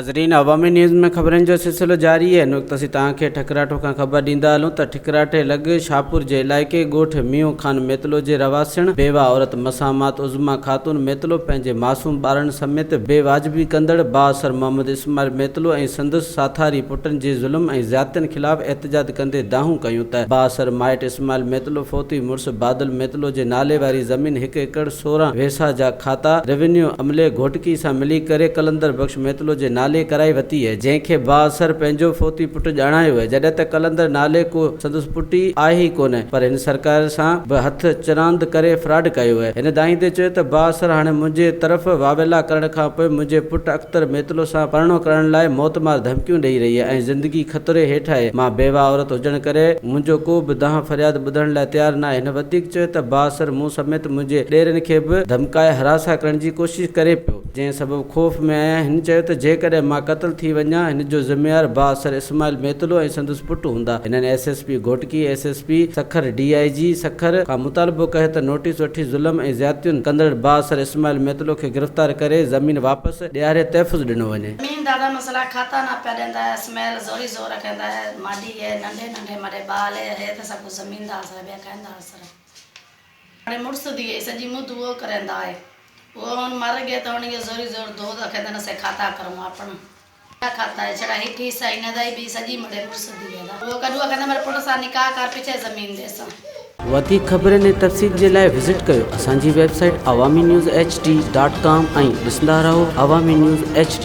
ناظرين عوامي نيوز ۾ خبرن جو سلسلو جاري آهي هن وقت اسين توهان کي ٺڪراٺو کان خبر ڏيندا هلون ته ٺڪراٺي لڳ شاهپور جي علائقي ڳوٺ ميون خان ميتلو جي رهواسڻ بيواه عورت مسامات عظميٰ خاتون ميتلو پنهنجي معصوم ٻارن سميت بي واجبي ڪندڙ بااثر محمد اسماعيل ميتلو ۽ سندس ساٿاري پٽن جي ظلم ۽ زيادتين خلاف احتجاج ڪندي دانهون ڪيون ته بااثر مائٽ اسماعيل ميتلو فوتي مڙس بادل ميتلو جي نالي واري زمين هڪ ايڪڙ 16 ويساهه جا کاتا روينيو عملي گهوٽڪي سان ملي ڪري قلندر بخش ميتلو جي نالي ڪرائي وتي اهي، جنهن کي بااثر پنهنجو فوتي پٽ ڄاڻايو اهي، جڏهن ته قلندر نالي ڪو سندس پٽ ئي آهي ئي ڪونه، پر هن سرڪار سان به هٿ چراند ڪري فراڊ ڪيو اهي. هن دانهيندي چيو ته بااثر هاڻي منهنجي طرف واويلا ڪرڻ کان پوء منهنجي پٽ اختر ميتلو سان پرڻو ڪرڻ لاء موتمار ڌمڪيون ڏئي رهي آهي ۽ زندگي خطري هيٺ آهي، مان بيواهه عورت هجڻ ڪري منهنجو ڪو به دانهن فرياد ٻڌڻ لاء تيار ناهي. هن وڌيڪ چيو ته بااثر مون سميت منهنجي ڏيرن کي به ڌمڪائي هراسان ڪرڻ جي ڪوشش ڪري پيو، جنهن سبب خوف ۾ آهيان. هن چيو ته جيڪڏهن مان قتل ٿي وڃان هن جو ذميوار بااثر اسماعيل ميتلو ۽ سندس پٽ هوندا. هنن S S P Ghotki, S S P Sukkur, D I G Sukkur کان مطالبو ڪيو ته نوٽيس وٺي ظلم ۽ زيادتين ڪندڙ بااثر اسماعيل ميتلو کي گرفتار ڪري زمين واپس ڏياري تحفظ ڏنو وڃي. زمين دا دا مسئلا کاتا نا پيا ڏيندا ہے اسماعيل زوري زور رکیندا ہے ماڈی ہے ننڈھے ننڈھے ماڈے بال ہے ہے تے ساکوں زمین دا آسرا بیا کہیں دا آسرا ماڈے مڑس دی ہے سجی مد اوہو کریندا ہے اوہو ہن مر گئے تے ہن ایہ زوری زور دود اکھیندن اسے کھاتا کروں اپنا کھاتا ہے چھڑا ہک حصہ انہاں دا ہی بی سجی ماڈے مڑس دی ہے دا اوہو کڈو اکھیندا میڈے پٹر ساں نکاح کر پچھے زمین دیساں۔ وڌيڪ خبرن ۽ تفصيل جي لاء وزٽ ڪيو اسان جي website Awami news H D dot com ۽ ڏسندا رهو عوامي نيوز ايڇ ڊي.